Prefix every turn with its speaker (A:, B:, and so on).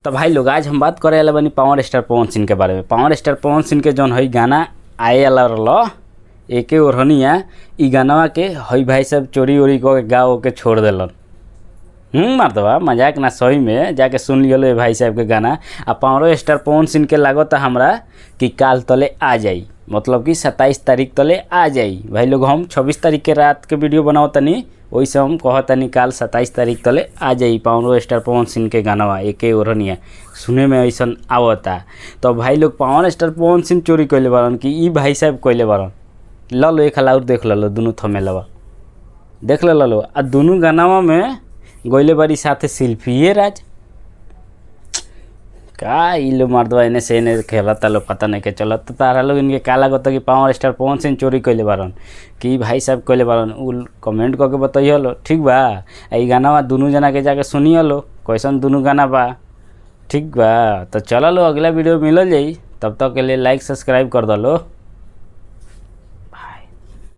A: तो भाई लोग, आज हम बात करे वाला बानी पावर स्टार पवन सिंह के बारे में। पावर स्टार पवन सिंह के जौन हई गाना आए वाला रहल एके ओढ़निया, इ गानवा के हई भाई सब चोरी ओरी कऽ के गा के छोड़ देलन। मर्दवा, मजाक ना, सही में जाके सुन लिहलो भाई साहब के गाना। आ पावर स्टार पवन सिंह के लागत हमरा कि काल तले आ जाई, मतलब कि 27 तारीख तले आ जाई। भाई लोग, हम 26 तारीख के रात के वीडियो बनाओ तनी, वही हम कहतनी काल 27 तारीख तले आ जाई पावर स्टार पवन सिंह के गानवा एके ओढ़निया, सुने में ऐसन आवता। तो भाई लोग, पावर स्टार पवन सिंह चोरी कइले बारन कि ई भाई साहब कइले बारन? ल लो, एक और देख लो, दुनू थमेलवा देख लो लो। आ दुनू गानावा में गइले बारी साथे सेल्फिए राज का। इ लो मर्दवा एने से एने खेलता लो, पता नहीं के चलत। तो तारा लोग इनके का लागत कि पावर स्टार पवन सिंह चोरी कइले बारन कि भाई साहब कइले बारन? उ कमेंट करके बतइयो लो, ठीक बा? आ इ गानावा दुनू जना के जाके सुनियो लो, कैसन दुनू गाना बा, ठीक बा? तो चल लो, अगला वीडियो मिलल जाई, तब तक के लिए लाइक सब्सक्राइब कर दलो।